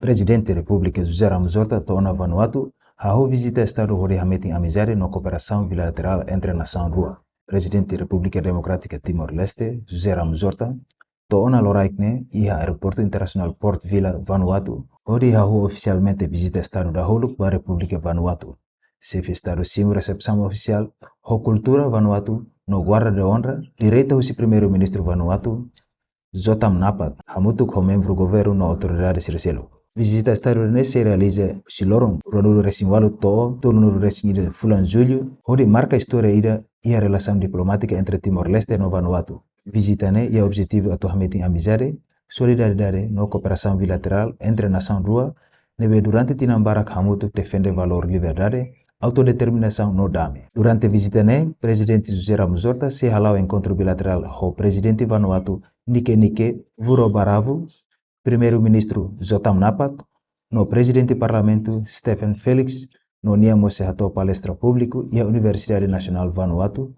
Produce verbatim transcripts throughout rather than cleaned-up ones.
Prezidente Repúblika José Ramos Horta to'o ona Vanuatu, hahú vizita Estadu hodi hametin amizade no kooperasaun bilaterál entre nasaun rua. Prezidente Repúblika Demokrátika Timor-Leste, José Ramos Horta, to'o ona loraik ne'e iha Aeroportu Internasionál Port Vila, Vanuatu, hodi hahú ofisialmente vizita Estadu dahuluk ba Repúblika Vanuatu. Xefe Estadu simu resepsaun ofisiál ho kultura Vanuatu no guarda de onra, direta husi Primeiru-Ministru Vanuatu, Jotam Napat, hamutuk ho membru governu no autoridade sira seluk. Vizita Estadu ne'e sei realiza husi loron ruanulu-resin-ualu to'o tolunulu-resin-ida fulan Jullu, hodi marka istória ida iha relasaun diplomátika entre Timor-Leste no Vanuatu. Vizita ne'e iha objetivu atu hametin amizade, solidariedade no kooperasaun bilaterál entre nasaun rua, ne'ebé durante tinan barak hamutuk defende valór liberdade, autodeterminasaun no dame. Durante vizita ne'e, Prezidente José Ramos Horta sei hala'o enkontru bilaterál ho Prezidente Vanuatu Nike Nike Vurobaravu, Primeiru-Ministru Jotam Napat, no Prezidente Parlamentu Stephen Felix, no nia mós sei hato'o palestra públiku iha Universidade Nasionál Vanuatu,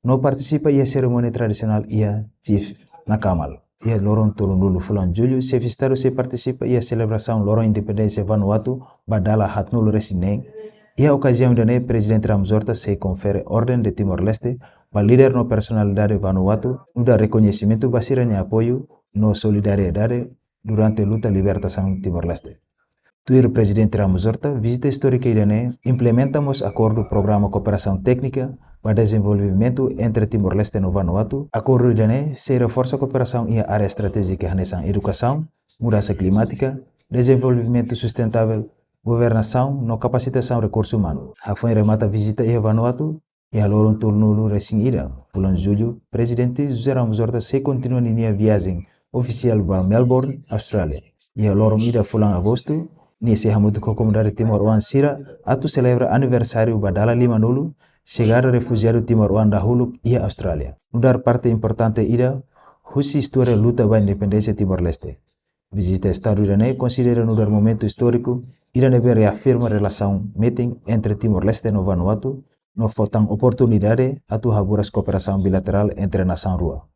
no partisipa iha serimónia tradisionál iha Chief Nakamal. Iha loron tolunulu fulan Jullu, Xefe Estadu sei partisipa iha selebrasaun Loron Independénsia Vanuatu ba dala haatnulu-resin-neen. Iha okaziaun ida-ne'e, Prezidente Ramos Horta sei konfere Orden de Timor-Leste ba líder no personalidade Vanuatu, nu'udar rekoñesimentu ba sira-nia apoiu no solidariedade durante luta libertasaun Timor-Leste. Tuir Prezidente Ramos Horta, vizita istórika ida-ne'e implementa mós akordu programa kooperasaun téknika ba dezenvolvimentu entre Timor-Leste no Vanuatu. Akordu ida-ne'e sei reforsa kooperasaun iha área estratéjika hanesan edukasaun, mudansa klimátika, dezenvolvimentu sustentável, governasaun no kapasitasaun rekursu umanu. Hafoin remata vizita iha Vanuatu, iha loron tolunulu-resin-ida fulan Jullu, Prezidente José Ramos Horta sei kontinua ninia viajen ofisiál ba Melbourne, Austrália. Iha loron ida fulan Agostu, nia sei hamutuk ho komunidade timoroan sira atu selebra aniversáriu ba dala limanulu xegada refujiadu timoroan dahuluk iha Austrália, nu'udar parte importante ida husi istória luta ba independénsia Timor-Leste. Vizita Estadu ida-ne'e konsidera nu'udar momentu istóriku ida ne'ebé reafirma relasaun metin entre Timor-Leste no Vanuatu, no fó tan oportunidade atu haburas kooperasaun bilaterál entre nasaun rua.